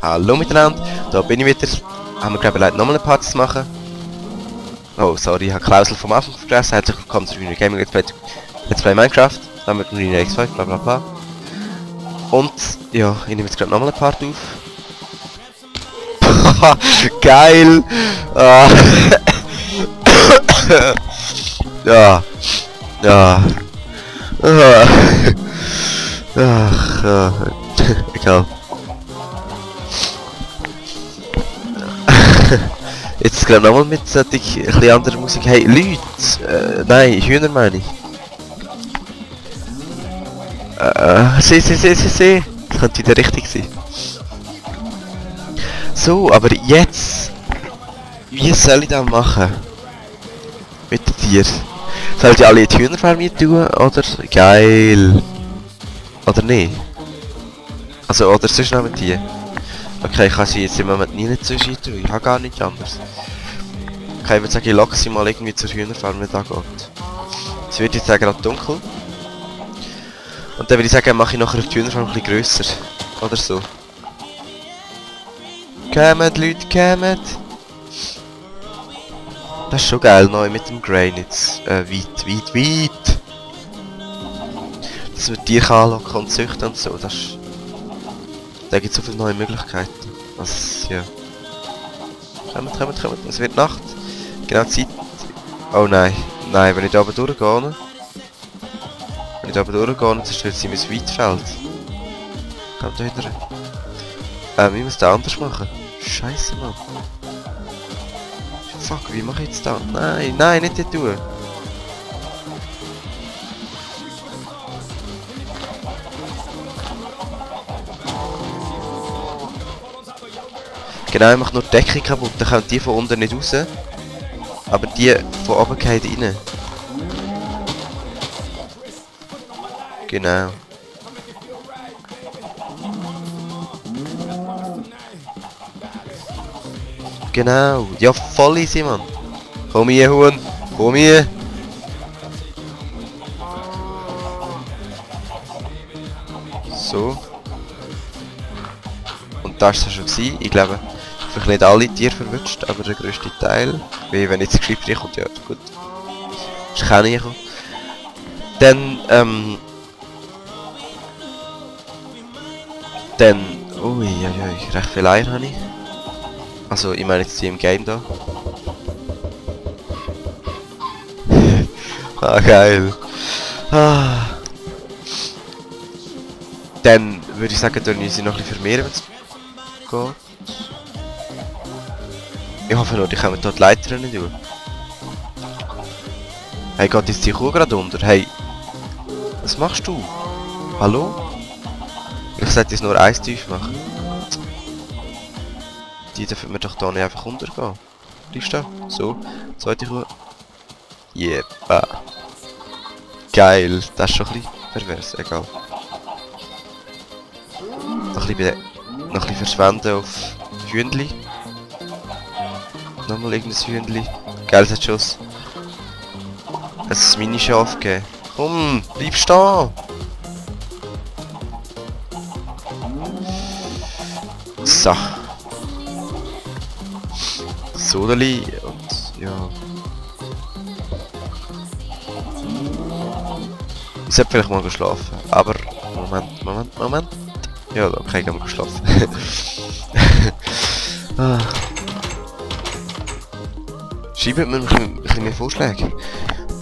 Hallo miteinander, da bin ich wieder. Haben wir glaube ich nochmal eine Part zu machen. Oh sorry, ich habe Klausel vom Anfang vergessen. Herzlich willkommen zu Junior Gaming Let's Play Minecraft. Dann mit Junior X5, bla bla bla. Und ja, ich nehme jetzt gerade nochmal eine Part auf. Geil! Ja. Ja. Ach, egal. Jetzt gerade nochmal mit ein bisschen anderer Musik. Hey Leute! Nein, Hühner meine ich. Sie. Das könnte wieder richtig sein. So, aber jetzt... Wie soll ich das machen? Mit den Tieren? Soll ich alle in die Hühnerfarm tun, oder? Geil! Oder nicht? Also, oder sonst noch mit die? Okay, ich kann sie jetzt im Moment nie zwischen tun, ich habe gar nichts anderes. Okay, ich würde sagen, ich locke sie mal irgendwie zur Hühnerfarm, wenn das geht. Es wird jetzt gerade dunkel. Und dann würde ich sagen, mache ich nachher die Hühnerfarm ein bisschen grösser. Oder so. Kommt Leute, kommt! Das ist schon geil, neu mit dem Grain jetzt. Weit. Dass man Tiere anlocken und züchten und so, das ist... Da gibt es so viele neue Möglichkeiten. Also, ja. Kommt. Es wird Nacht. Genau Zeit. Oh nein. Nein, wenn ich da oben durchgehe, ne? Wenn ich da oben durchgehe, zerstört sie mein Weitfeld. Kommt da wieder. Ich muss das anders machen. Scheiße, Mann. Fuck, wie mache ich jetzt da? Nein, nicht das tun. Genau, ich mache nur die Decke kaputt, dann kommen die von unten nicht raus. Aber die von oben gehen rein. Genau. Genau. Ja, voll easy, Mann. Komm hier, Huhn. Komm hier. So. Und das war es schon gewesen. Ich glaube, vielleicht nicht alle Tiere verwünscht, aber der grösste Teil. Wie wenn jetzt das Skript reinkommt, ja, gut. Ist keiner reingekommen. Dann... Ui, recht viel Eier habe ich. Also, ich meine jetzt die im Game da. Geil. Dann würde ich sagen, dann sie noch ein bisschen vermehren, wenn es geht. Ich hoffe nur, die kommen dort die Leiter nicht durch. Hey, geht jetzt die Kuh gerade unter? Hey, was machst du? Hallo? Ich sollte jetzt nur eins tief machen. Die dürfen wir doch da nicht einfach untergehen. Bleibst du? So, zweite Kuh. Jeppa. Geil, das ist schon ein bisschen pervers, egal. Noch ein bisschen verschwenden auf Hühnli. Nochmal irgendein Hühnli. Geil, das Schuss. Es ist meine Schaf gegeben. Komm, bleib stehen! So. Sodeli und ja. Ich sollte vielleicht mal schlafen, aber Moment. Ja, okay, ich kann mal schlafen. Schreibt mir ein bisschen mehr Vorschläge.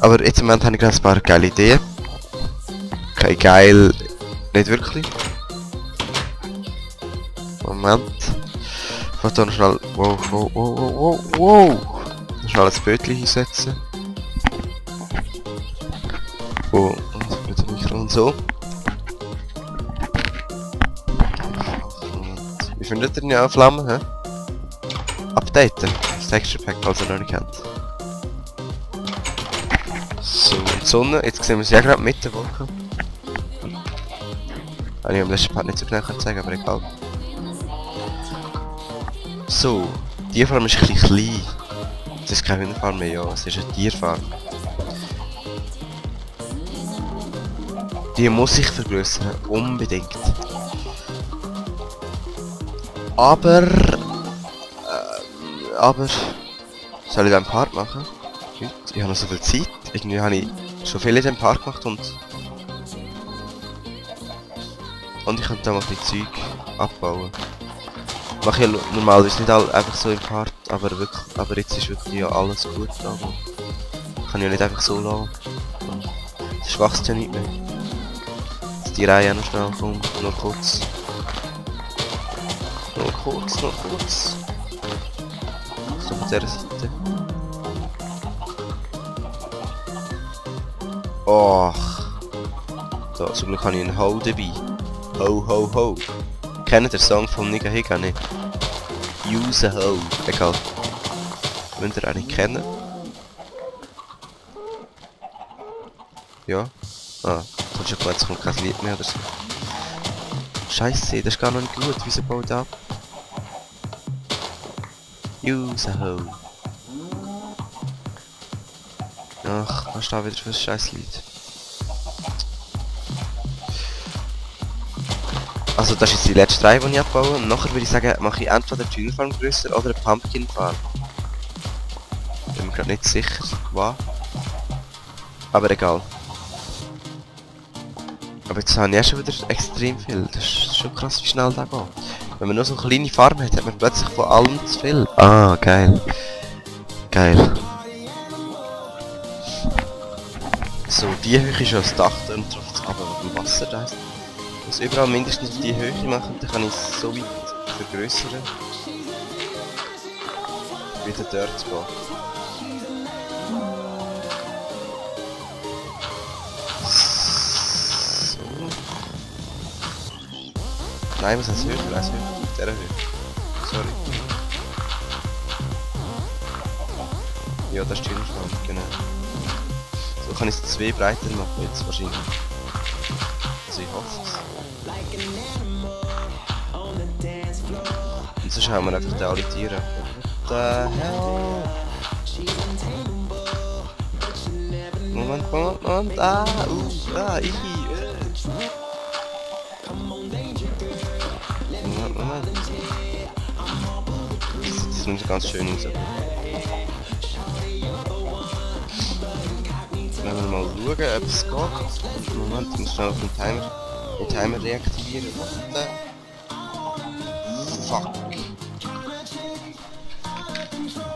Aber jetzt im Moment habe ich gerade ein paar geile Ideen. Okay, geil. Nicht wirklich. Moment. Ich will hier noch schnell... Wow. Schnell ein Bötchen hinsetzen. Oh, mit dem Mikrofon so. Wie findet ihr ja Flammen, hä? Updaten. Das Texture Pack, falls ihr noch nicht kennt. So, die Sonne. Jetzt sehen wir sie ja gerade mit der Wolke. Habe ich am letzten Part nicht so genau zeigen, aber egal. So, die Tierfarm ist ein bisschen klein. Das ist keine Hühnerfarm mehr, ja, es ist eine Tierfarm. Die muss sich vergrößern, unbedingt. Aber... Soll ich den Part machen? Heute? Ich habe noch so viel Zeit. Irgendwie habe ich schon viel in dem Part gemacht und ich könnte auch mal die Zeug abbauen. Mache ich ja normalerweise nicht einfach so im Part, aber jetzt ist wirklich ja alles gut. Aber kann ich ja nicht einfach so lassen. Das wächst ja nicht mehr. Dass die Reihe noch schnell kommt, noch kurz. Noch kurz. So von dieser Seite. Och. Da, zum Glück habe ich einen Ho dabei. Ho, ho, ho. Kennt ihr den Song von Nigga Higa nicht? Use a Ho. Egal. Wollt ihr auch nicht kennen? Ja? Ah, das ist ja gut, jetzt kommt kein Lied mehr oder so. Scheiße, das ist gar noch nicht gut. Wieso baut ab? Use a Ho. Ach, was ist da wieder für ein scheiß Lied? Also das ist jetzt die letzte Reihe, die ich abbaue. Und nachher würde ich sagen, mache ich entweder die Hühnerfarm grösser oder eine Pumpkin-Farm. Bin mir gerade nicht sicher, was. Aber egal. Aber jetzt habe ich ja schon wieder extrem viel. Das ist schon krass, wie schnell das geht. Wenn man nur so eine kleine Farm hat, hat man plötzlich von allem zu viel. Ah, geil. Geil. So, die Höhe ist schon das Dach und drauf zu haben, auf dem Wasser da ist. Ich muss überall mindestens auf die Höhe machen, dann kann ich es so weit vergrößern. Wieder dort zu gehen. So. Nein, was heißt höher? Nein, höher. Auf dieser Höhe. Sorry. Ja, das ist die Hühnerfarm, genau. So kann ich es 2 breiter machen jetzt wahrscheinlich. Also ich hoffe es. Und sonst haben wir einfach da alle Tiere. What the hell? Moment. Ich. Moment. Das nimmt ganz schön aus. Wenn wir mal schauen, ob es geht. Moment, ich muss schnell auf den Timer reaktivieren. Fuck.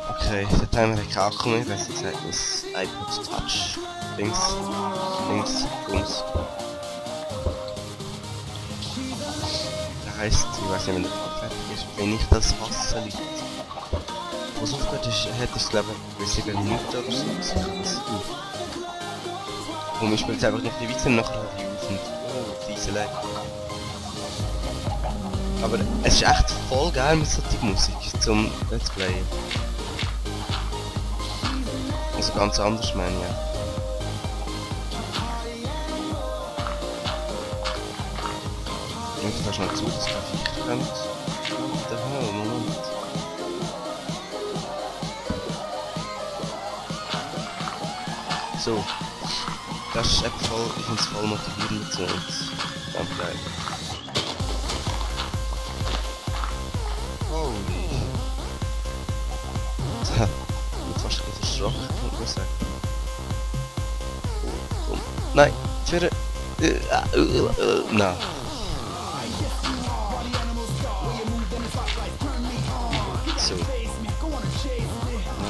Okay, der Timer hat keinen Akku mehr, besser gesagt das iPod Touch. Links, Bums. Das heisst, ich weiß nicht, wenn der Part fertig ist, wenn ich das hasse, liegt. Was aufgehört ist, hätte ich es glaube ich 7 Minuten oder so. Und wir spielen einfach noch die Weite nachher auf und diese Leg. Aber es ist echt voll geil mit solcher Musik zum Let's Playen. Also ganz anders meine ich. Ja. Ich muss schnell zu, dass Grafik kommt. Der Hell, Moment. So. Das ist echt voll, ich finde es voll motivierend so und ganz geil. Holy. Ich bin fast ein bisschen erschrocken, muss ich sagen. Komm. Nein, für... Nein. So.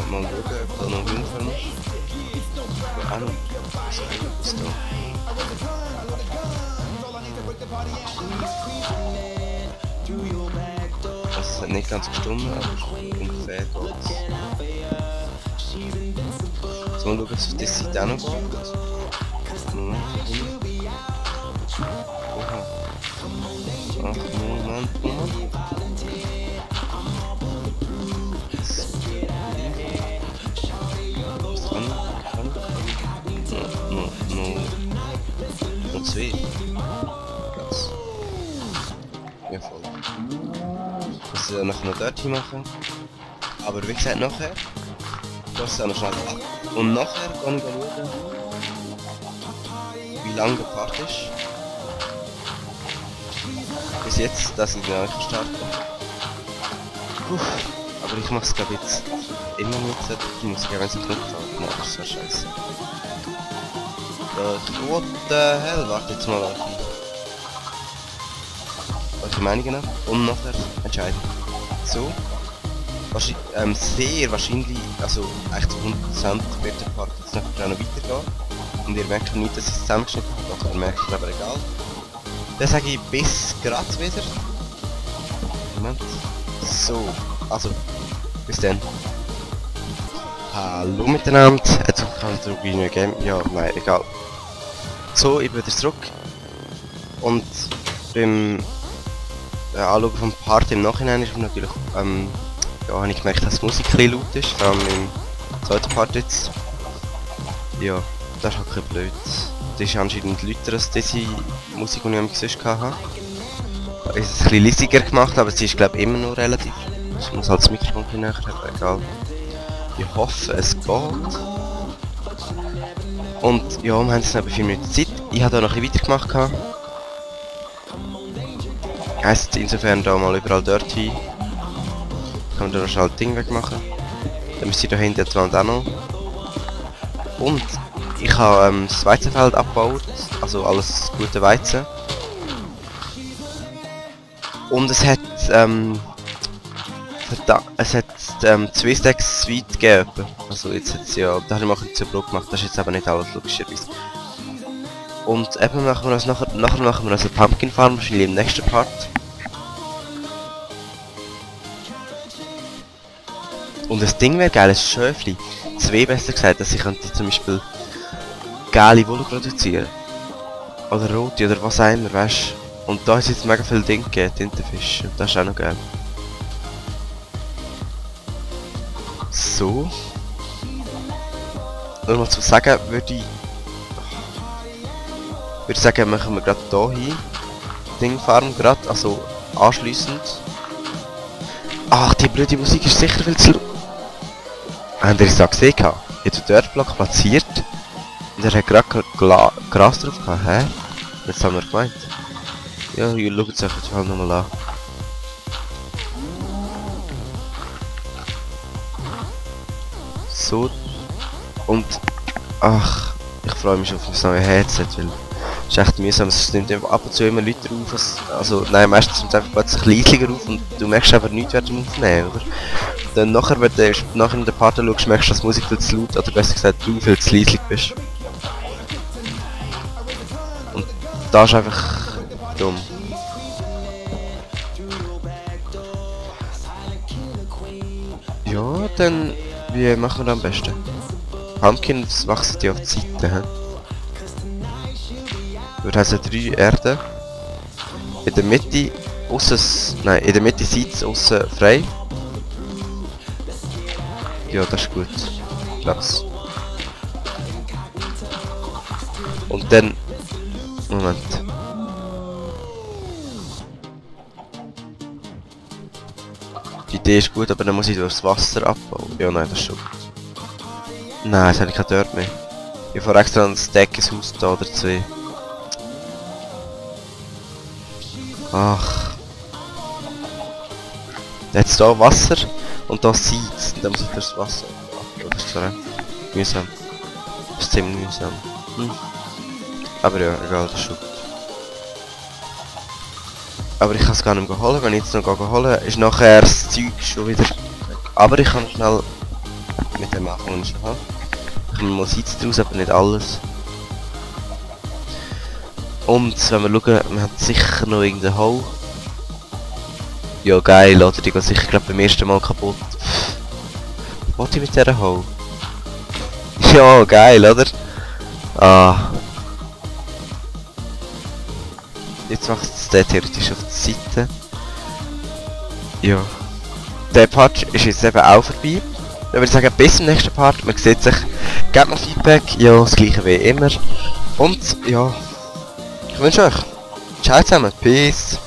Mal schauen, ob da noch Hühnerfarm ist. Ah, no. Das hat nicht ganz gestimmt, aber ungefähr geht's. So, mal schauen, ob es auf dieser Seite auch noch geht. Moment. Oha. Ach, Moment. Noch 2. Krass. Ja, voll. Das nachher noch dort hin machen. Aber wie gesagt, nachher. Das ist auch noch schnell ab. Und nachher kann ich schauen, wie lange der Part ist. Bis jetzt, dass ich den gestartet habe. Aber ich mach's glaube jetzt immer mit die Musik, wenn es nicht anfängt. Nein, das ist so scheiße. What the hell? Warte jetzt mal auf. Was ich meine genau? Und nachher entscheiden. So. Sehr wahrscheinlich, also echt zu 100% wird der Part jetzt nachher noch weitergehen. Und ihr merkt schon nicht, dass ich es zusammengeschnitten habe, oder merkt es aber egal. Dann sage ich bis gerade wieder. Moment. So, also, bis dann. Hallo miteinander, jetzt kann ich zurück in ein Game. Ja, nein, egal. So, ich bin wieder zurück. Und beim Anschauen vom Part im Nachhinein ist mir natürlich, ja, habe ich gemerkt, dass die Musik ein bisschen laut ist, vor allem im zweiten Part jetzt. Ja, das ist halt ein bisschen blöd. Das ist anscheinend lauter als diese Musik, die ich sonst hatte. Ich habe es ein bisschen leisiger gemacht, aber sie ist glaube ich immer noch relativ. Ich muss halt das Mikrofon ein bisschen näher haben, egal. Ich hoffe, es geht. Und ja, wir haben jetzt noch 4 Minuten Zeit. Ich habe da noch ein bisschen weitergemacht. Heisst insofern da mal überall dort hin. Kann man da noch schnell das Ding wegmachen. Dann müsst ihr da hinten die Wand auch noch. Und ich habe das Weizenfeld abgebaut, also alles gute Weizen. Und es hat 2 Stacks Sweet gegeben. Also jetzt hat es ja, da habe ich mal ein bisschen Brot gemacht, das ist jetzt aber nicht alles logischerweise. Und eben machen wir das nachher machen wir also Pumpkin Farm, wahrscheinlich im nächsten Part. Und das Ding wäre geil, ein Schöfli. 2 besser gesagt, dass ich könnte zum Beispiel geile Wolle produzieren. Oder rote oder was auch immer, weißt du. Und da ist jetzt mega viel Ding gegeben, Tintenfisch. Und das ist auch noch geil. So. Nur mal zu sagen, würde ich sagen, machen wir gerade hier hin. Ding fahren gerade, also anschliessend. Ach, die blöde Musik ist sicher viel zu laut. Habt ihr es da gesehen? Ich habe den Dirtblock platziert. Und er hat gerade Gras drauf gehabt. Hä? Jetzt haben wir gemeint. Ja, ihr schaut es euch jetzt mal nochmal an. So. Und. Ach, ich freue mich auf das neue Headset, weil es ist echt mühsam. Es nimmt ab und zu immer Leute auf. Also, nein, meistens nimmt es einfach plötzlich leisiger auf und du merkst einfach nichts während dem Aufnehmen, oder? Dann nachher, wenn du nachher in den Part schaust, merkst du, dass die Musik viel zu laut, oder besser gesagt, du viel zu leislich bist. Und das ist einfach dumm. Ja, dann, wie machen wir das am besten? Pumpkins wachsen die auf die Seite, hä? Wir haben 3 Erden. In der Mitte, nein, in der Mitte Seite aussen frei. Ja, das ist gut. Platz. Und dann... Moment. Die Idee ist gut, aber dann muss ich durchs Wasser abbauen. Ja, nein, das ist schon gut. Nein, jetzt habe ich kein Dirt mehr. Ich fahre extra ein Stack ins Haus da oder 2. Ach. Jetzt hier Wasser und da Seeds. Und dann muss ich durchs Wasser. Ach, das ist zwar mühsam. Das ist ziemlich mühsam. Aber ja, egal, das ist schon gut. Aber ich kann es gar nicht mehr holen. Wenn ich jetzt noch holen, ist nachher das Zeug schon wieder weg. Aber ich kann schnell mit dem machen, was ich habe. Ich nehme mal Seeds draus, aber nicht alles. Und wenn wir schauen, wir haben sicher noch irgendeinen Hole. Ja geil, oder? Die geht sicher gerade beim ersten Mal kaputt. Was ich mit dieser Hole? Ja, geil, oder? Ah. Jetzt macht es der theoretisch auf die Seite. Ja. Der Part ist jetzt eben auch vorbei. Dann würde ich sagen, bis zum nächsten Part. Man sieht sich. Gebt mir Feedback. Ja, das gleiche wie immer. Und ja. Ich wünsche euch. Ciao zusammen. Peace.